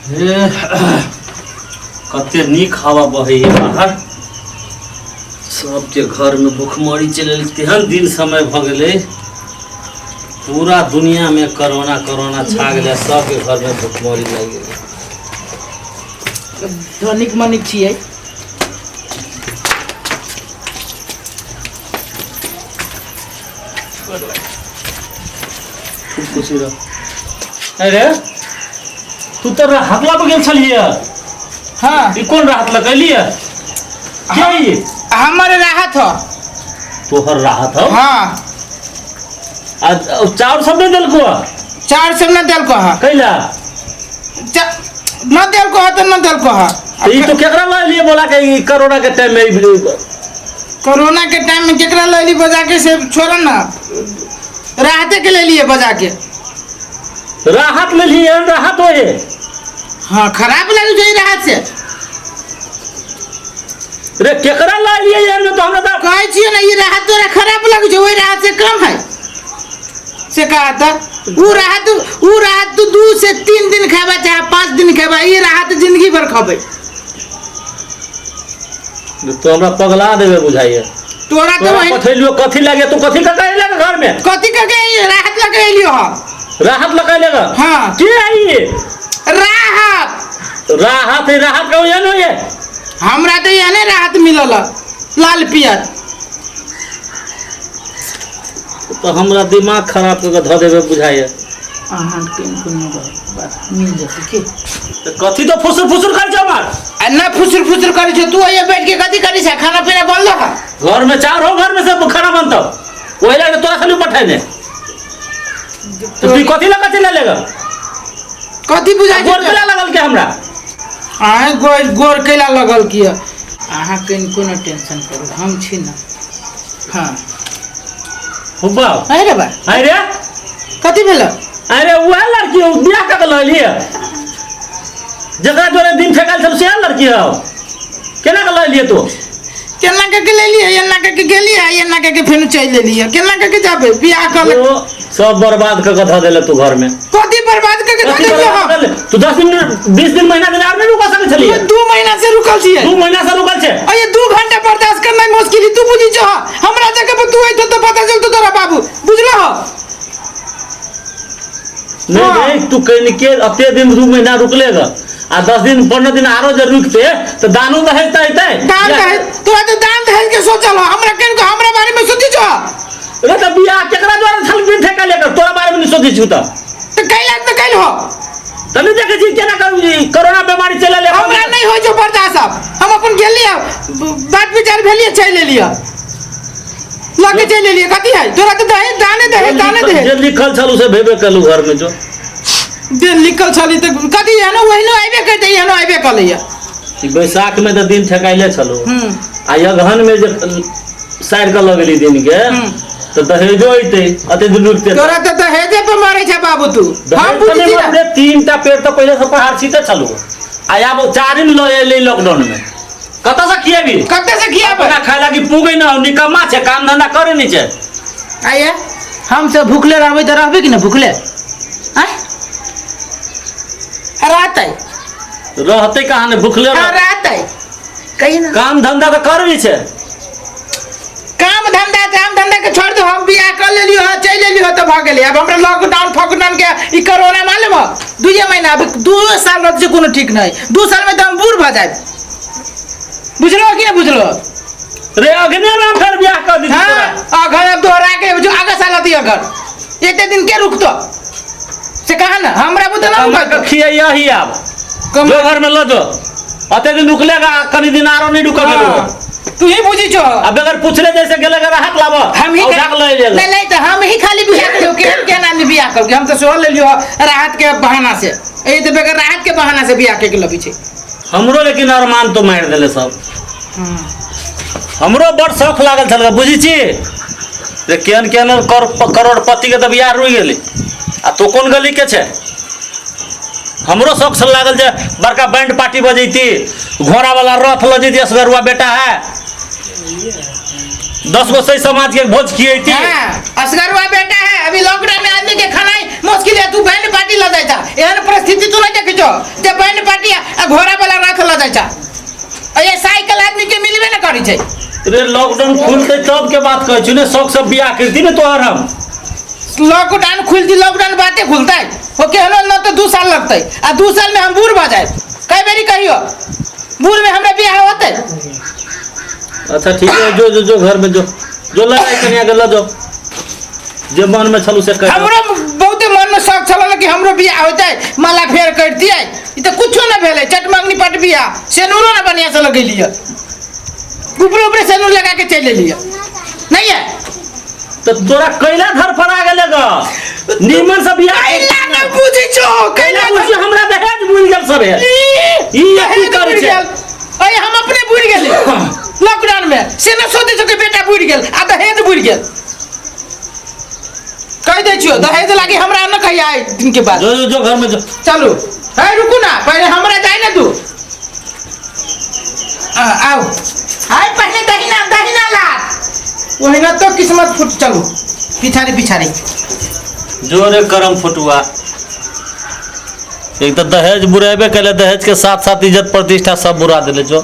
हे कते नीक हवा बहैए बाहर। सबके घरमे भुखमरी चलि एलै, तेहन दिन समय भऽ गेलै, पूरा दुनियामे कोरोना कोरोना छा गेलै, सबके घरमे भुखमरी लागि गेलै। धनिक मनिक छियै। खूब खुशी रह। अरे तू तऽ राहत लाबऽ गेल छलियै? हाँ। ई कोन राहत लऽ के के ई? हमर राहत हो। तोहर राहत हो? हाँ। आ चाउर सब नहि देलको? चाउर सब न देलको है। कैला? न देलको है तऽ न देलको है। तऽ ई तू केकरा लऽ एलियै बोला के ई कोरोना के टाइम में ई? कोरोना के टाइम में केकरा ले ली बजा के से छोड़ ना, राहते के ले लिए बजा के। राहत ले लिए? एहन राहत होए? हाँ, खराब लगे छै राहत से। रे केकरा लऽ एलियै एहन में तो हमरा तऽ कहै छियै ने, ई राहत तोरा खराब लगे छै, ओहि राहत से कम है से कहा था। ऊ राहत, ऊ राहत तू 2 से 3 दिन खेबा चाहे 5 दिन खेबा, ई राहत जिंदगी भर खेबै। तो हमरा पगला देबे बुझाइए। तोरा तो तोरा वही पठेलियो कथी लागे? तू कथी लगा एले घर में? कथी करके ई राहत लगे एलियो हम? राहत लगा एले? हाँ। के आई? राहत। राहत है, राहत का एहन होइए? हमरा तो एहने राहत मिलल है, लाल पियर। तो हमरा दिमाग खराब करके धऽ देबे बुझाइए। अहाँ कोनो बात मिल जेतै की? तऽ कथी तो फुसुर फुसुर करै छौ हमर? आ ना फुसुर फुसुर करै छौ, तू अइए बैठ के कथी करै छै? खाना पीना बनलो है? घर में चाउर हो, घर में सब खाना बनतौ, ओहि लए तोरा खाली पठेने। तो तू कथी लगा चले लेगा? कथी बुझाइ गोर छै? कैला लगल के हमरा? अहाँ गोर गोर कैला लगल किया? अहाँ कनि कोनो टेंशन करू, हम छी ना। हाँ। हुब्बा। अरे बा। अरे। कथी भेल? अरे वह लड़की हो, बियाह कऽ के लऽ जकरा जोरे दिन ठेकाल छल सेह लड़की हो, केना के लऽ एलियै तू? केना के के लेलियै, एना के के गेलियै, एना के के फेन चलि एलियै, केना के के जाबै बियाह कऽ ले? ओ सब बर्बाद कऽ के धऽ देले तू घर में। कथी बर्बाद कऽ के धऽ कथी देलियै बर्बाद हम? कऽ देले? तू 10 दिन 20 दिन महीना दिन आर नहि रुका सकै छलियै? 2 महीना से रुकल छियै। 2 महीना से रुकल छै? अये 2 घंटा बर्दाश्त करनाइ मुश्किल है, तू बुझी छह? हमरा जगह पर तू अइतो तऽ पता चलतो तोरा बाबू, बुझलो? नहीं। हाँ। नहीं, तू कनिके अते दिन 2 महीना रुकलेगा आ 10 दिन 15 दिन आरो जे रुकते तऽ दानो दहेज तऽ अइतै। दान दहेज तोरा तऽ दान दहेज के सोचल हो, हमरा कनिको हमरा बारे में सोची छह? रे तऽ बियाह केकरा द्वारा छल दिन ठेका लेकर? तोरा बारे में नहीं सोचै छु तऽ। तऽ कैला तऽ कैल हो। तऽ नहीं देखै छी केना कोरोना बीमारी चलि एलै? हमरा नहीं होइ छौ बर्दाश्त। आब हम अपन गेलियै, बात विचार भेलियै, चलि एलियै, लऽ के चलि एलियै। कथी है तोरा तऽ दहेज दाने दहेज दाने जे दहेज। लिखल छल से भेबे कलू घर में जो जे लिखल छली तऽ कथी एहनो ओहनो आबे करतै, एहनो आबे कलैया। ई बैसाख में तऽ दिन ठेकाइले छलो हम्म। आ अगहन में जे साइड के लऽ गेली दिन के तऽ दहेजो अइतै अते दिन रुकते। तोरा तऽ दहेजे पर मरै छै बाबू तू। हम दहेज तऽ बुझै नहि छी ना। मरले, 3टा पेड़ तऽ पहिले से पहाड़ छीते छलू आ आब चारिम लऽ एलै लॉकडाउन में, कतऽ से खिएबी? कतऽ से खियाबै? अपना खाय लागी पुगै ना, निकम्मा छै, काम धंधा करे नहीं छै। आइए हम सब भुखले रहबै तऽ रहबै कि ना भुखले? आँय रहतै? रहतै कहाँ ने भुखले हाँ, रह। रहतै कही ना। काम धंधा तऽ करबी छै। काम धंधा काम धंधा के छोड़ दो, हम बियाह कर लेलियो हँ, चलि एलियो हँ तऽ भऽ गेलै। आब हमरा लॉकडाउन फॉकडाउन के ई कोरोना मालूम हो 2 महीना, अभी 2 साल रहतै से कोनो ठीक नहीं, 2 साल में तऽ हम बूढ़ भऽ जायब, बुझलो कि नहीं बुझलो? रे अगने में हम फेर बियाह कर दी। हाँ, अगर अब दोहरा के जो आगे साल अति अगर एते दिन के रुकतो से कहा ना, हमरा बुते ना हमरा रुकतो। के खियाइया ही आब जो घर में लऽ जो, अते दिन रुकलेगा कनी दिन आरो नहीं रुकल। हाँ, तू ही बुझी छो। अब बगैर पूछले जैसे गेले राहत लाबऽ हम ही और डाक लऽ एलियै। नहीं नहीं, तो हम ही खाली बियाह करियो, केहन केहन आदमी बियाह करके, हम तो सोह लेलियो राहत के बहाना से, ए तो बगैर राहत के बहाना से बियाह के लबी छै। हमरो लेकिन अरमान तो मारि देले सब। हमरो बड़ शौक लागल छल, बुझी छी जे केहन केहन करोड़पति के तऽ बियाह रुकि गेलै आ तो कोन गली के छै। हमरो शौक छल लागल जे बड़का बैंड पार्टी बजैती, घोड़ा वाला रथ लऽ जैती, असगरुआ बेटा है, 10 गो सही समाज के भोज खियैती। हाँ, असगरुआ बेटा है, अभी लॉकडाउन में आदमी के खाना मुश्किल है। तू बैंड पार्टी ल जाइ छा, एहन परिस्थिति तू नहीं देखै छो जे बैंड पार्टी आ घोड़ा वाला रथ ल जाइ छा। आ ये साइकिल आदमी के मिलबे न करै छै। रे लॉकडाउन खुलते तब के बात कहै छी ने, शौक सब बियाह करती ने तोहर हम। लॉकडाउन खुलती, लॉकडाउन बाते खुलतै हो केहनो न तो 2 साल लगतै, आ 2 साल में हम बूढ़ भऽ जाए। कई बेरी कहियो बूढ़ में हमरा बियाह होतै। अच्छा ठीक है, जो जो जो घर में जो जो लड़ाई कनिया के ल जो जे मन में छलू से कह। हमरो बहुते मन में शौक छल कि हमरो बियाह होतै, माला फेर करतियै, ई तऽ कुछो न भेलै। चट मंगनी पट बियाह, सेनूरो न बढ़िया से लगेलियै, ऊपरे ऊपरे सेनूर लगा के चलि एलियै। नहीं है तो तोरा कैला धर पर आ गेले ग निमन से बियाह कैला न बुझै छौ, कैला बुझी हमरा दहेज मिल गेल सब है। ई की करै छै? अरे हम अपने बुझि गेली लॉकडाउन में, से न सोचै छौ कि बेटा बुझि गेल आ दहेज बुझि गेल। कहि दै छियौ दहेज लागी हमरा न कहिया आइ दिन के बाद। जो जो जो घर में जो। चलू है, रुकू ना, पहले हमरा जाय ना तू। आओ हाय, पहले दहिना दहिना लात, वही ना तो किस्मत फुट। चलू पिछाड़ी पिछाड़ी जोरे करम फुटुआ। एक तो दहेज बुरेबे कैले, दहेज के साथ साथ इज्जत प्रतिष्ठा सब बुरा दिले जो।